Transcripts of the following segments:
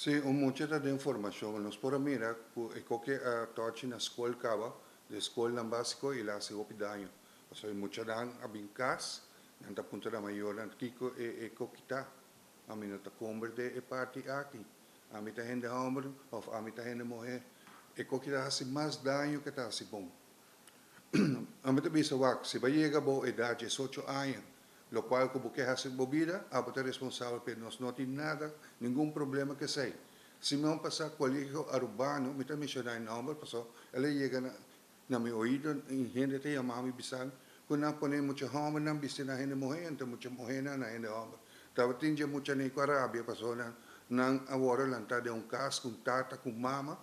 Si un mucha ta den formashon, nos por a mira ku e koke a tòchi na skol kaba, den skolnan básiko i el a hasi hopi daño. Pasobra e muchanan a bin kas, nan ta puntra nan mayornan kiko e koki ta. Ami no ta komprendé e parti aki. Ami ta hende hòmber òf ami ta hende muhé. E koki ta hasi mas daño ke ta hasi bon. Ami ta bisa wak, si bo a yega bo edat 18 aña, lokual ku bo ke hasi ku bo bida, abo ta responsabel p'e. Nos no tin nada, ningun problema ku esei. Siman pasá Colegio Arubano, mi ta menshoná e nòmber pasobra el a yega na mi oido i hende ta yama mi bisa ku nan pone mucha hòmbernan bisti na hende muhé, anto mucha muhénan na hende hòmber. Tabatin dje muchanan ku a rabia pasobra nan a wòrdu lantá den un kas ku un tata ku un mama,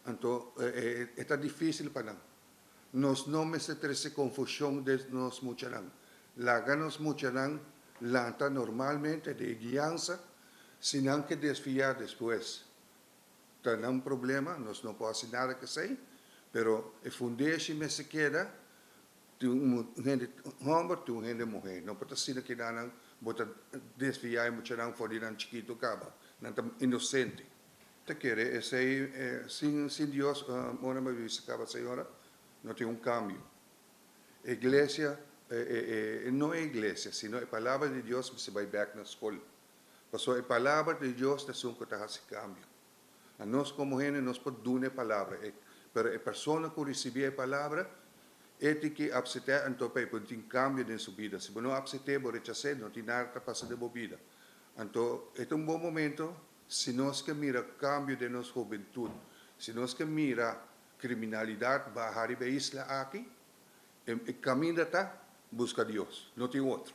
anto e ta difísil pa nan. Nos no mester trese konfushon den nos muchanan. Laga nos muchanan lanta normalmente den e guiansa, si nan ke desviá despues ta nan problema, nos no por hasi nada ku esei, pero e fundeshi mester keda tin un hende hòmber tin un hende muhé. No por ta asina ku nan bo ta desviá e muchanan for di nan chikitu kaba, nan ta inosente. Ta kere esei sin Dios ora mi a bisa kaba señora no tin un kambio. E iglesia no e iglesia sino e palabra di Dios mester bai bek na skol. Pasobra e palabra di Dios ta esun ku ta hasi kambio. Anos komo hende nos por duna e palabra pero e persona ku risibí e palabra e tin ki apsept'é anto pa e por tin kambio den su bida. Si bo no apsept'é bo rechas'é no tin nada ta pasa den bo bida. Anto e ta un bon momento. Si nos ke mira kambio den nos hobentut, si nos ke mira kriminalidat baha riba e isla aki, e kaminda ta buska Dios, no tin otro.